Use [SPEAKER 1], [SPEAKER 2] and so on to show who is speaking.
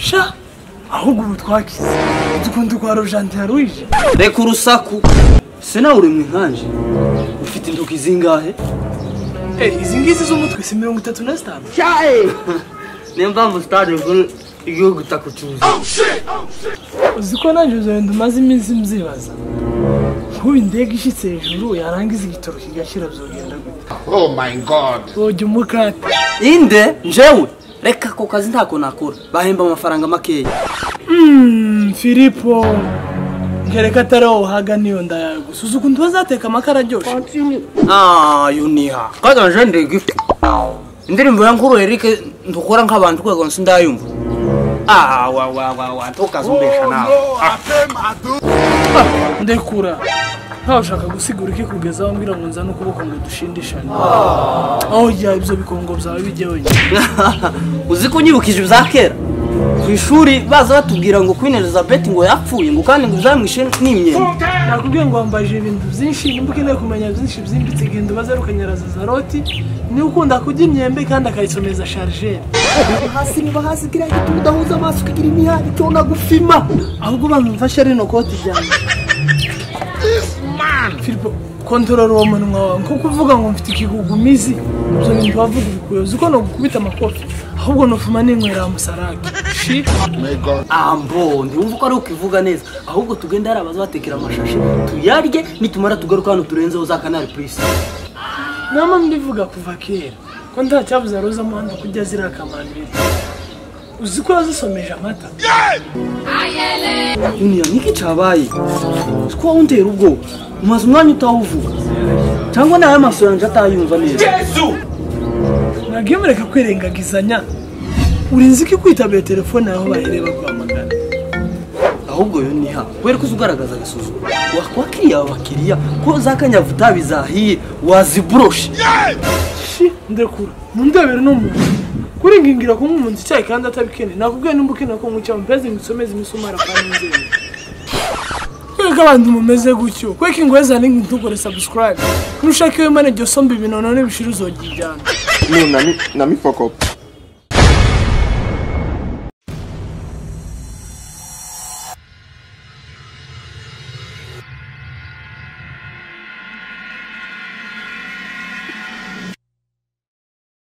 [SPEAKER 1] Sha ahubwo ubu twakize dukunda kwa Rojanti Ruije.
[SPEAKER 2] Reka urusaku. Se nawe uri mwinkanje. Ufite intoki zingahe?
[SPEAKER 1] Izi ngizi z'umutwe si 35.
[SPEAKER 2] Shae. Niyo mpamvu stade kuri igihugu takucuza.
[SPEAKER 1] Uzi ko nanje uzogenda umaze iminsi mzibaza. Nkubu indege ishitse hejuru yarangiza igitoro kigashira byogenda gute?
[SPEAKER 3] Oh my God.
[SPEAKER 1] Ojya umukate.
[SPEAKER 2] Inde njewe reka ko kazi ntako nakora. Bahemba amafaranga makeya.
[SPEAKER 1] Filipo ngereka atari wowe niyo nda gusa uzi ukuntu bazateka amakara aryoshye.
[SPEAKER 2] Yuniha kaza nje ndigifu indirimbo ya Nkuru Eric ndukora nk'abantu kwego nsindayumva. Wa tokazumbesha nawe.
[SPEAKER 1] Ndekura ntawe ushaka gusigura iki kugeza aho mbwira ngo nzane ukuboko ngo dushindishane. Oya ibyo bikongo byawe bijye wenyine.
[SPEAKER 2] Uzi ko unyibukije ibya kera ku ishuri baza batubwira ngo Queen Elizabeth ngo yapfuye ngo kandi ngo byamwishe n'imyenda.
[SPEAKER 1] Nakubwiye ngo wambaje ibintu byinshi nimba ukeneye kumenya byinshi byimbitse genda ubaze Rukanyaraza Zaroti ni ukunda kurya imyembe kandi akayisomeza chargeur.
[SPEAKER 2] Hasi niba hasi kiriya gituma udahuza amaso ukagira imihari cyona gufima.
[SPEAKER 1] Ahubwo bantu mfashe rino koti ryanjye. Filipo kontrola uwo munwa wawe nkuko uvuga ngo mfite ikigugumizi ibyo bintu wavuga ubikuye uzi ko no gukubita amakofi ahubwo nofuma n'inywera musarake.
[SPEAKER 2] Ambo ndiwumva ko ari ukivuga neza ahubwo tugenda hari abaza batekera amashashi tuyarye nitumara tugaruka hano turenzeho za Canal Plus.
[SPEAKER 1] Nama mbivuga kuva kera ko nta cyabuza Roza Muhando kujya zira kamambiri. Uzi ko yazisomeje amata.
[SPEAKER 2] Yuniya niki cyabaye? Ko untera ubwo umaze umwanya utawuvuga cyangwa nawe amaso yanje atayumva neza.
[SPEAKER 3] Yesu!
[SPEAKER 1] Nagiye mureka kwirengagizanya. Urinzi ko kwitabira telefone aho bahireba kwamagana.
[SPEAKER 2] Ahubwo Yuniha wera kuzugaragaza agasuzuguro wakwakiriya abakiriya ko zakanyavuta bizahiye wazibroshe.
[SPEAKER 1] Shi ndekura mundebere no muntu kuri ngingira ko umuntu icyayi kandi atabikene. Nakubwiye nimba ukeneye ko nkucya mpeze ngisomeze imisumara kandi nzeye. Kweka abantu mumeze gutyo kweka ingweza ni ntugore subscribe nushaka iyo mane jyo somba ibintu none bishira uzogijyana.
[SPEAKER 3] No nami fuck up.